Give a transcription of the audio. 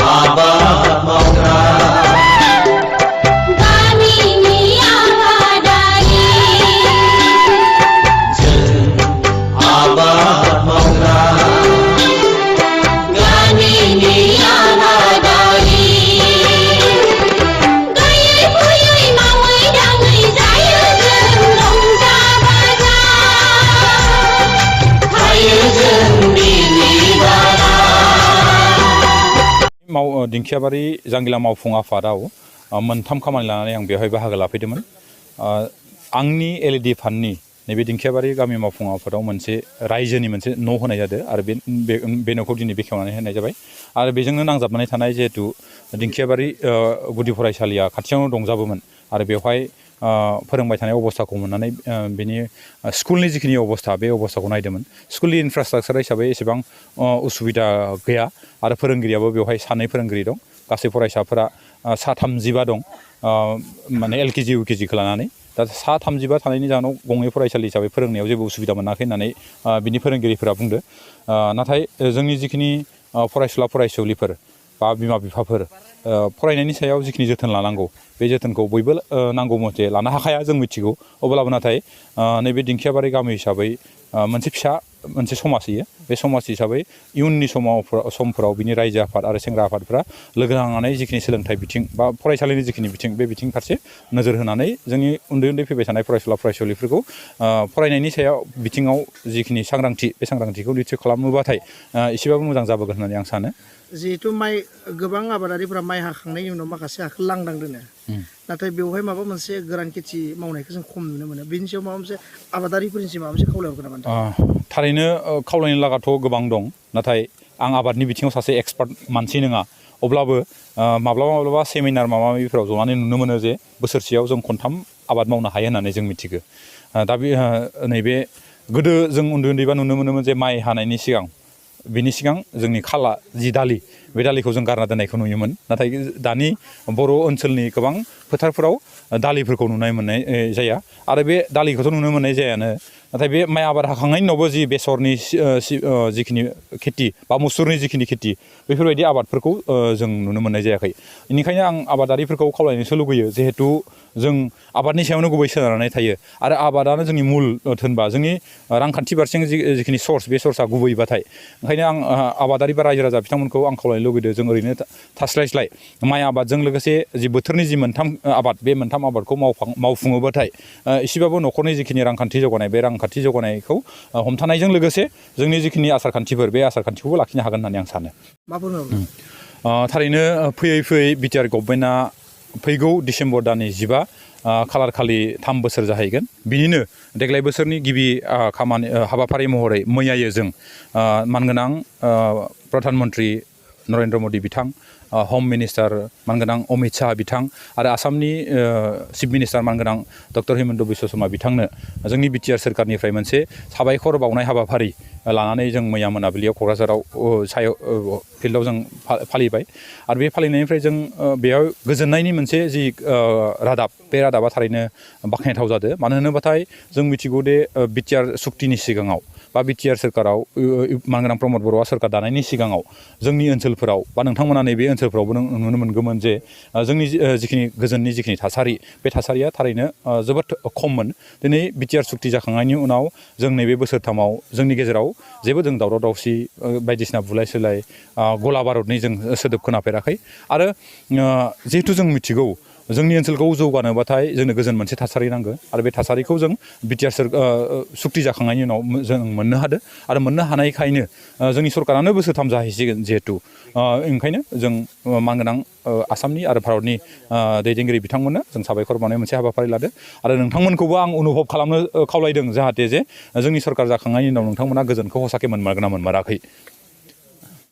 आबाद मावग्रा गामिनि आबादारि जों आबाद मावग्रा गामिनि आबादारि गायै फुयै मावै दाङै जायो जों रंजा बाजा थायो जों मिनि दिंखियाबारि जांगिला मावफुं आफादाव मोनथाम खामानि लानानै आं बेवहाय बाहागो लाफैदोंमोन। आंनि एलइडि फान्डनि नैबे दिंखियाबारि गामि मावफुं आफादाव मोनसे रायजोनि मोनसे न' होनाय जादों आरो बे न'खौ दिनै बेखेवनानै होनाय जाबाय आरो बेजोंनो नांजाबनानै थानाय जिहेतु दिंखियाबारि गुदि फरायसालिया खाथियावनो दंजाबोमोन आरो बेवहाय फोरोंबाय थानाय अबस्थाखौ मोननानै बेनि स्कुलनि जिखिनि अबस्था बे अबस्थाखौ नायदोंमोन। स्कुलनि इनफ्रास्ट्राक्चार हिसाबै एसेबां उसुबिदा गैया आरो फोरोंगिरियाबो बेवहाय सानै फोरोंगिरि दं। गासै फरायसाफोरा सा 35 दं, माने एलकेजि इउकेजिखौ लानानै। दा सा 35 थानायनि जाहोनाव गंनै फरायसालि हिसाबै फोरोंनायाव जेबो उसुबिदा मोनाखै होननानै बिनि फोरोंगिरिफोरा बुंदो। नाथाय जोंनि जिखिनि फरायसुला फरायसुलिफोर बा बिमा बिफाफोर फरायनायनि सायाव जिखिनि जोथोन लानांगौ बे जोथोनखौ बयबो नांगौ मथे लानो हाखाया जों मिथिगौ। अब्लाबो नाथाय नैबे दिंखियाबारि गामि हिसाबै मोनसे फिसा मोनसे समाज होयो। बे समाज हिसाबै इयुननि समफोराव बिनि रायजो आफाद आरो सेंग्रा आफादफ्रा लोगो नांनानै जिखिनि सोलोंथाइ बिथिं बा फरायसालिनि जिखिनि बिथिं बे बिथिं फारसे नोजोर होनानै जोंनि उन्दै फैबाय थानाय फरायसुला फरायसुलिफोरखौ फरायनायनि सायाव बिथिङाव जिखिनि सांग्रांथि बे सांग्रांथिखौ निस्सय खालामोबाथाय एसेबाबो मोजां जाबोगोन होननानै आं सानो। जिहेतु गोबां आबादारिफोरा माइ हाखांनायनि उनाव माखासे हाखौ लांदां दोनो, नाथाय बेवहाय माबा मोनसे गोरान खेथि मावनायखौ जों खम नुनो मोनो। बेनि सायाव माबा मोनसे आबादारिफोरनिसिम माबा मोनसे खावलायहरगोन नामा? थारैनो खावलायनो लागाथ' गोबां दं, नाथाय आं आबादनि बिथिङाव सासे एक्सपार्ट मानसि नङा। अब्लाबो माब्लाबा सेमिनार माबा माबिफोराव जनानै नुनो मोनो जे बोसोरसेयाव जों खनथाम आबाद मावनो हायो होननानै जों मिथिगौ। दा नैबे गोदो जों उन्दैबा नुनो मोनोमोन जे माइ हानायनि सिगां बिनि सिगां जोंनि खाला जि दालि बे दालिखौ जों गारना दोननायखौ नुयोमोन। नाथाय दानि बर' ओनसोलनि गोबां फोथारफोराव दालिफोरखौ नुनो मोननाय जाया आरो बे दालिखौथ' नुनो मोननाय जायानो। नाथाय बे माइ आबाद हाखांनायनि उनावबो जि बेसरनि जिखिनि खेथि बा मुसुरनि जिखिनि खेथि बेफोरबायदि आबादफोरखौ जों नुनो मोननाय जायाखै। बेनिखायनो आं आबादारिफोरखौ खावलायनोसो लुगैयो, जिहेथु जों आबादनि सायावनो गुबै सोनारनानै थायो आरो आबादानो जोंनि मुल धोनबा जोंनि रांखान्थि फारसे जिखिनि सर्स बे सर्सआ गुबैबाथाय। ओंखायनो आं आबादारि बा रायजो राजा बिथांमोनखौ आं खावलायनो लुगैदों, जों ओरैनो थास्लायस्लाय माइ आबादजों लोगोसे जि बोथोरनि जि मोनथाम आबाद बे मोनथाम आबादखौ मावफुङोबाथाय एसेबाबो न'खरनि जिखिनि रांखान्थि जौगानाय बे रांखान्थि जौगानायखौ हमथानायजों लोगोसे जोंनि जिखिनि आसार खान्थिफोर बे आसार खान्थिखौबो लाखिनो हागोन होननानै आं सानो। थारैनो फैयै बिटिआर गभर्नमेन्टआ फैगौ डिसेम्बर दाननि 15 खालार खालि 3 बोसोर जाहैगोन। बिनिनो देग्लाय बोसोरनि गिबि हाबाफारि महरै मैयायो जों मानगोनां प्रधान मन्त्रि नरेन्द्र मदि बिथां, हम मिनिस्टार मानगोनां अमित शाह बिथां आरो आसामनि चिफ मिनिस्टार मानगोनां डक्टर हिमन्त बिश्व शर्मा बिथांनो जोंनि बिटिआर सोरखारनिफ्राय मोनसे साबायखर बावनाय हाबाफारि लानानै जों मैया मोनाबिलियाव क'क्राझाराव फिल्डआव जों फालिबाय आरो बे फालिनायनिफ्राय जों बेयाव गोजोननायनि मोनसे जि रादाब बे रादाबा थारैनो बाख्नायथाव जादों। मानो होनोबाथाय जों मिथिगौ दे बिटिआर सुक्तिनि सिगाङाव बा बिटिआर सोरखाराव मानगोनां प्रमद बर'आ सोरखार दानायनि सिगाङाव जोंनि ओनसोलफोराव बा नोंथांमोना नैबे ओनसोलफोरावबो नुनो मोनगौमोन जे जोंनि जिखिनि गोजोननि जिखिनि थासारि बे थासारिया थारैनो जोबोद खममोन। दिनै बिटिआर सुक्ति जाखांनायनि उनाव जों नैबे बोसोरथामाव जोंनि गेजेराव जेबो जों दावराव दावसि बायदिसिना बुलाय सोलाय गला बारुदनि जों सोदोब खोनाफेराखै आरो जिहेथु जों मिथिगौ जोंनि ओनसोलखौ जौगानोबाथाय जोंनो गोजोन मोनसे थासारि नांगौ आरो बे थासारिखौ जों बिटिआर सुक्ति जाखांनायनि उनाव जों मोननो हादों आरो मोननो हानायखायनो जोंनि सरकारानो बोसोरथाम जाहैसिगोन जिहेतु ओंखायनो जों मानगोनां आसामनि आरो भारतनि दैदेनगिरि बिथांमोननो जों साबायखर बावनाय मोनसे हाबाफारि लादों आरो नोंथांमोनखौबो आं अनुभब खालामनो खावलायदों जाहाथे जे जोंनि सरकार जाखांनायनि उनाव नोंथांमोना गोजोनखौ हसाके मोनमारगोन ना मोनमाराखै।